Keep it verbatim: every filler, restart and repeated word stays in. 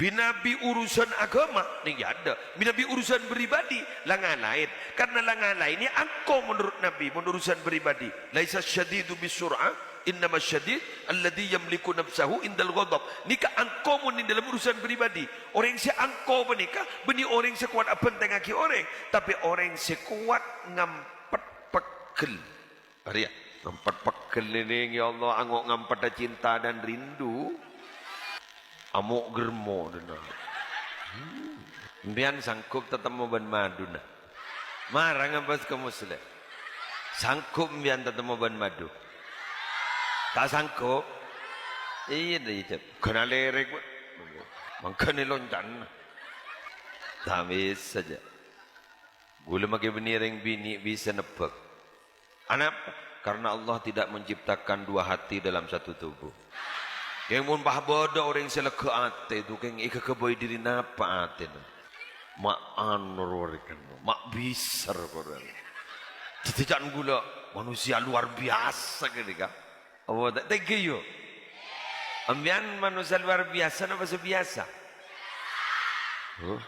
Bi-nabi urusan agama, nèng ya ada. Bi-nabi urusan pribadi, la ngalaèn. Karena la ngalaèn nè angko menurut Nabi, menurut urusan pribadi. "Laisa syadidu bisur'ah, innama syadid alladzi yamliku nafsahu indal ghadab." Nèka angko mon nèng dalam urusan pribadi. Orèng sè angko panèka, bânnè orèng sè kowat abhântèngngaghi orèng. Tapè orèng sè kowat ngampet pegghel. Arèya, ngampet pegghel nèng, ya Allah, ango' ngampetta cinta dan rindu. Amo' germo dâna. Hmm. Empèyan sanggup tatemmo bân maduna? Mara ngabâs ka Muslim. Sanggup empèyan tatemmo bân madu? Ta' sanggup? Iyâ, iyâ, Cep. Ghâna lèrèk, Pak. Mangghâna loncan. Ta' bisa, Cep. Ghulâ maghi bânnè rèng binè' bisa nebbhâk. Anapa? Karena Allah tidak menciptakan dua hati dalam satu tubuh. Kèng mon pas bâdâ orèng sè lega atè, dhu kèng èghâghâbây dhiri napa atèna? Ma' anor orèng, ma' biser orèng. Dhâddhi ca'na ghulâ, manusia luar biasa kènè, Kak. Apa ta' tèngghi, yo? Empèyan manossa luar biasa napa sè biyasa? Huh?